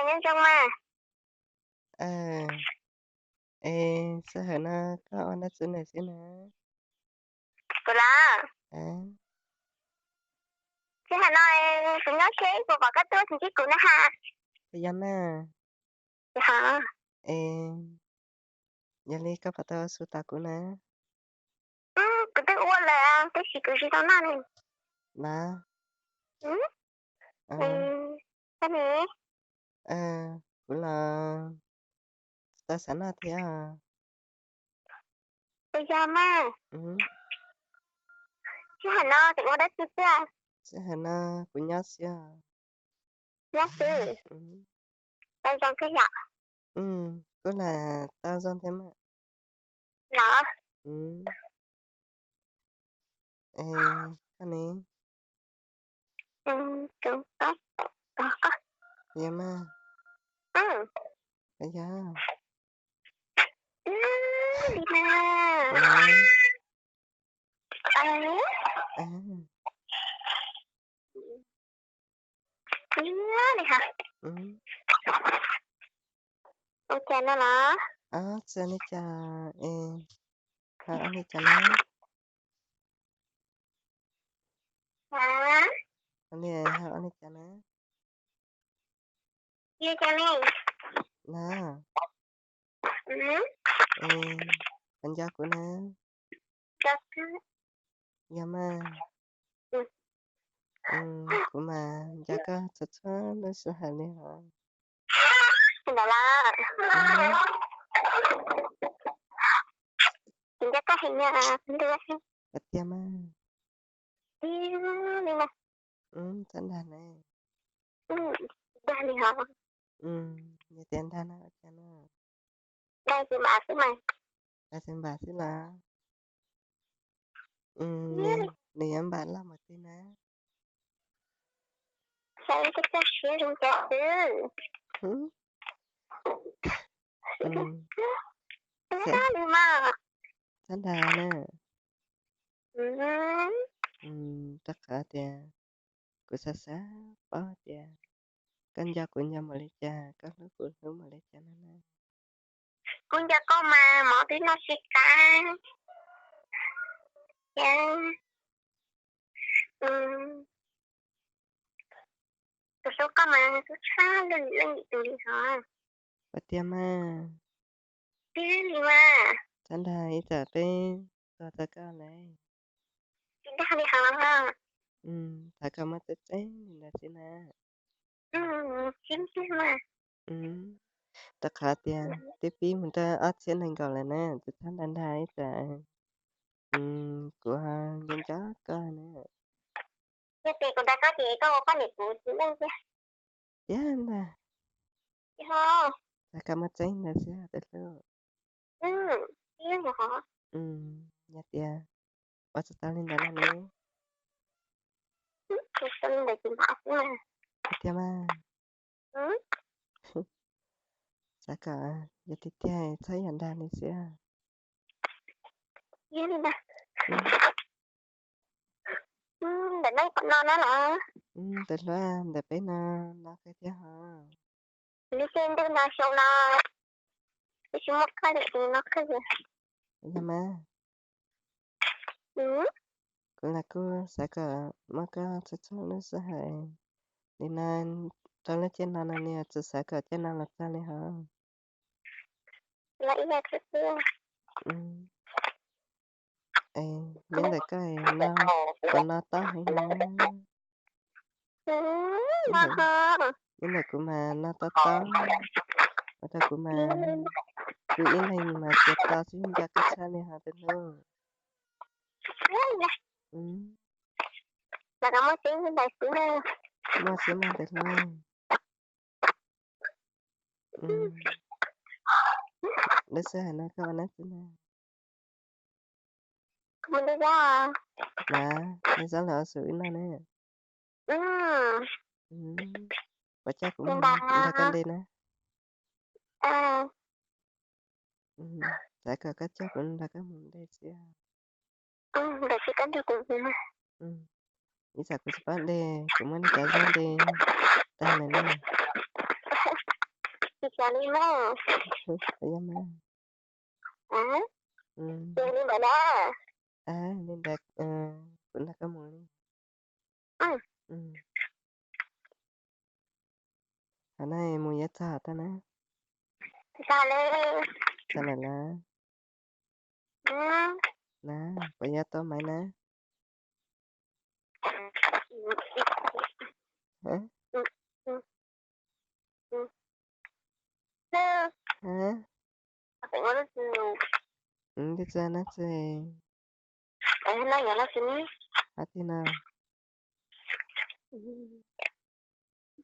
Nyob zoo mas. Es sij hawm no koj ua dab tsi na xwb na? Kuv los? Sij hawm no kuv nyob tsev, kuv pom koj tuaj tsis ntsib kuv na ha. Puas yog na? Es yog li koj puas tau su tas kuv na? Kuv twb ua lawm tab sis kuv tsis tau noj ne. Na, kuv los tsis tau xav noj thiab. Puas yog mas? Sij hawm no tseem ua dab tsi xwb? Sij hawm no kuv nyob xwb. Nyob xwb. Tau zoo kawg yom? Kuj lam tau zoo thiab mas. Los? Koj ne? Yog mas. Yog. Li na. Li ha. Ua cas no los? Txawm li cas es ho ua li cas na? Li ho ua li cas na? Li cas ne? Na, koj nco kuv na? Yog mas. Kuv mas nco koj txhua txhua lub sij hawm li hos. Ntawd los? Kuv nco koj heev na. Tiag mas. Li mas. Txhob dag na. Dag li hos. Yog tias dag no ua cas na? Dag xwb mas. Dag xwb npam xwb los? Nws yuav npam loj npaum twg na? Xav koj txoj siab zoo cas xwb. Txhob dag na. Rau qhov tias kuv xav xav paub tias koj nco kuv nco npaum li cas, koj hlub kuv hlub npaum li cas no na. Kuv nco koj mas mov twb noj tsis qab. Kuv hlub koj mas hlub tshaj leej twg li hos. Puas tiag mas? Tiag li mas. Txhob dag ib tsam peb tuag txog koj lawm. Tsis dag li hos. Thov kom muaj tseeb tseeb li ntawd xwb na. Rau qhov tias twb pib mus rau ob txhiab nees nkaum lawm na, tsis txhob dag dag ib tsam kuv nco nco koj na. Yog tias kuv dag koj ces koj ua poj niam kuv tsis yeej tiag. Tiag ntag. Thov kom muaj tseeb ntawd xwb tus hlub. Yog tias ua tsis tau li ntawd no ne. Tiag mas. Xav kom yog tiag tiag txhob yam dag li xwb. Ntawm no no los? Tus hlub, ntawm peb no no kawg thiab hos. Li xij ntuj no xyoo no, twb tsis muaj koj li no kawg. Yog mas. Kuv los kuj xav kom muaj koj txhua txhua lub sij hawm li no, rau lub caij no no nws tsis xav kom caij no los txog li hos. Nyob ntawm koj no, puas no tob heev na? Nyob ntawm kuv mas no tob tob, ua rau kuv mas, kuv ib leeg mas txiav to xwb nco koj tshaj li hos tus hlub. Muaj xwb mas tus hlub. Lub sij hawm no koj ua dab tsi na? Kuv mus de zaub. Los, de zaub los ua su wb noj ne. Puas coj kuv mus nrog koj de na? Xav kom koj coj kuv nrog koj mus de xwb. Ib tsam kuv tsis paub de, kuv muab nej cov zaub de tag lawm na. Cas li na? Puas yog mas? Ces li ntawd na. Li ntawd, kuv nrog koj mus li. Qhov no mus yuav txog tau na. Txog lawm. Txog lawm lawm. Na, puas yog tau maiv na? Twb txog no txog. Hab tig no.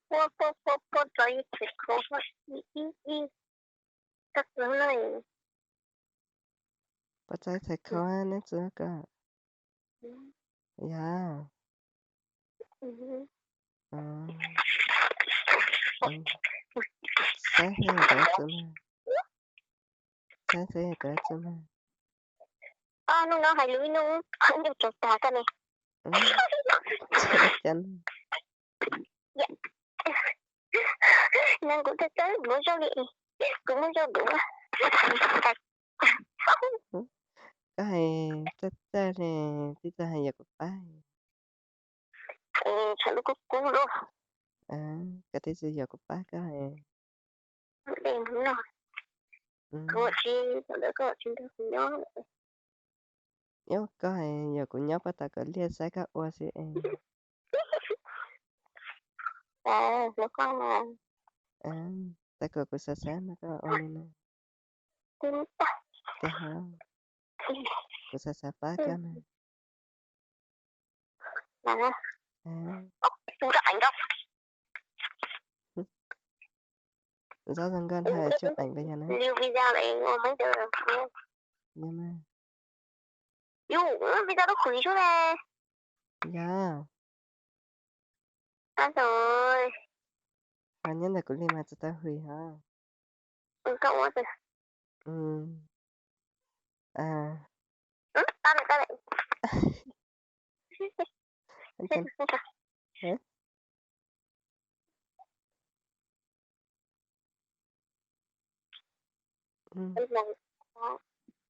Puas txog txhais khau neb txwv ko? Yog. Saib seb yog cov txwv mas. Saib seb yog cov txwv mas. Hnub no hais lus ib hnub ncauj tsaus tas koj ne. Cas no? Nag kuv txawj txawj duav zaub li, kuv muaj zaub duav. Koj hais txawj txawj li, tib txawj hais yog kuv pab. Tshav lub kub kub lub. Koj tib txawj yog kuv pab koj hais. Kuv tsis, thaum ntawd koj tsis nrog kuv nyob. Ub, koj hais yog kuv nyob puag tom koj liaj saib koj ua xwb es. Txawm kom kuv xav xav no koj ua li no. Tiag hov, kuv xav xav pab koj na. Zaub zoo nkauj ntag, tsuj qees rau yog na. Yog mas. Yog. Ho nyob ntawm kuv li mas tsis tau hwm hov.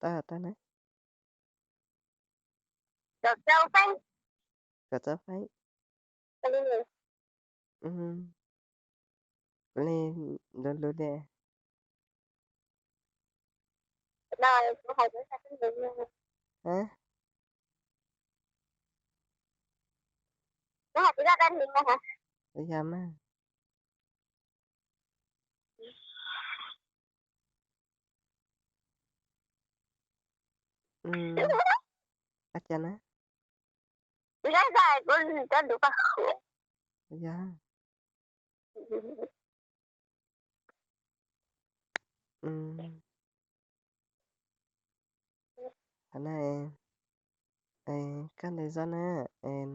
Tau tau na. Kaum rau feeb. Kuv li lub lub li. Yog mas. Ua cas na? Yog. Qhov no, koj ntes zaub na, es